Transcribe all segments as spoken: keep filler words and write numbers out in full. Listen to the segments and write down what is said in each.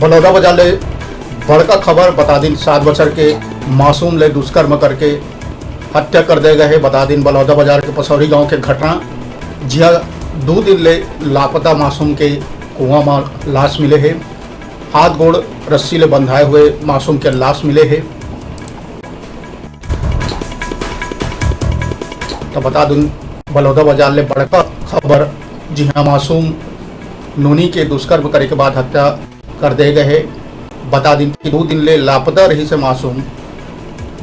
बलौदाबाजार ले बड़का खबर। बता दिन, सात बछर के मासूम ले दुष्कर्म करके हत्या कर दे गए हे। बता दिन, बलौदाबाजार के पसौरी गांव के घटना, जिहां दू दिन ले लापता मासूम के कुआं म लाश मिले हे। हाथ गोड़ रस्सी ले बंधाए हुए मासूम के लाश मिले हे। तो बता दूं, बलौदाबाजार ले बड़का खबर, जिहां मासूम नोनी के दुष्कर्म करे के बाद हत्या कर दे गए हे। बता दिन कि दू दिन ले लापता रहिस हे मासूम,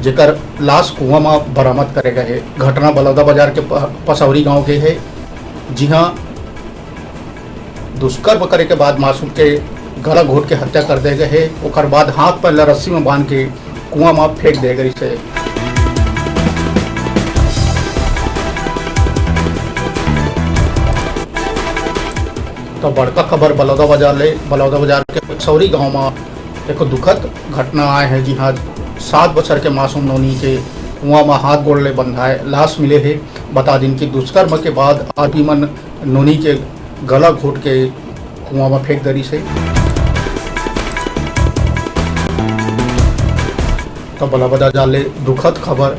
जेकर लाश कुआं म बरामद करे गए हे। घटना बलौदाबाजार के प-, पसौरी गांव के हे, जिहां दुष्कर्म करे के बाद मासूम के गला घोट के हत्या कर दे गए हे। ओकर बाद हाथ पैर ला रस्सी में बांध के कुआं म फेंक दे गए हे। तो बड़का खबर बलौदाबाजार ले, बलौदाबाजार के पसौरी गांव म एक दुखद घटना आए हे, जिहां सात बछर के मासूम नोनी के कुआं म हाथ गोड़ ले बंधाए लाश मिले हे। बता दिन कि दुष्कर्म के बाद आरोपी मन नोनी के गला घोट के कुआं म फेंक दरिस हे। तो बलौदाबाजार ले दुखद खबर,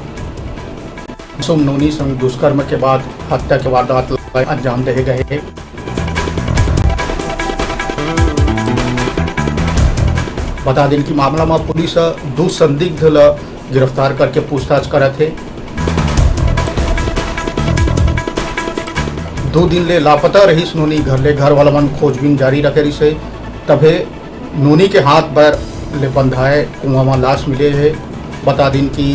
मासूम नोनी संग दुष्कर्म के बाद हत्या के वारदात ला अंजाम दे गए हे। बता दिन कि मामला म पुलिस ह दू संदिग्ध ल गिरफ्तार करके पूछताछ करत हे। दू दिन ले लापता रहिस नोनी, घर ले घर वाला मन खोजबीन जारी रखे रिहिस हे, तभे नोनी के हाथ पैर ले बंधाए कुआं म लाश मिले हे। बता दिन कि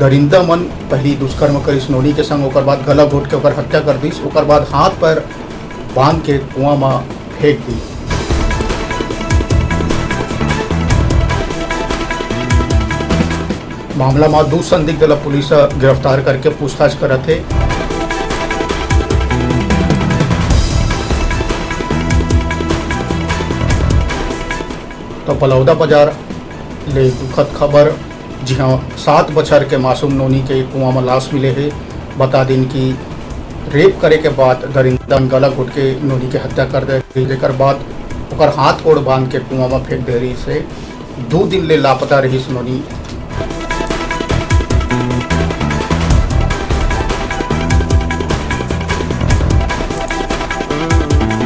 दरिंदा मन पहिली दुष्कर्म करिस नोनी के संग, ओकर बाद गला घोट के ओकर हत्या कर दिस, ओकर बाद हाथ पैर बांध के कुआं म फेंक दिस। मामला म दू संदिग्ध ल पुलिस ह गिरफ्तार करके पूछताछ करत हे। तो बलौदाबाजार ले दुखद खबर, जिहां सात बछर के मासूम नोनी के कुआं म लाश मिले हे। बता दिन कि रेप करे के बाद दरिंदा मन गला घोट के नोनी के हत्या कर दे, जेकर बाद ओकर हाथ गोड़ बांध के कुआं म फेंक दे रिहिस हे। दू दिन ले लापता रहिस नोनी,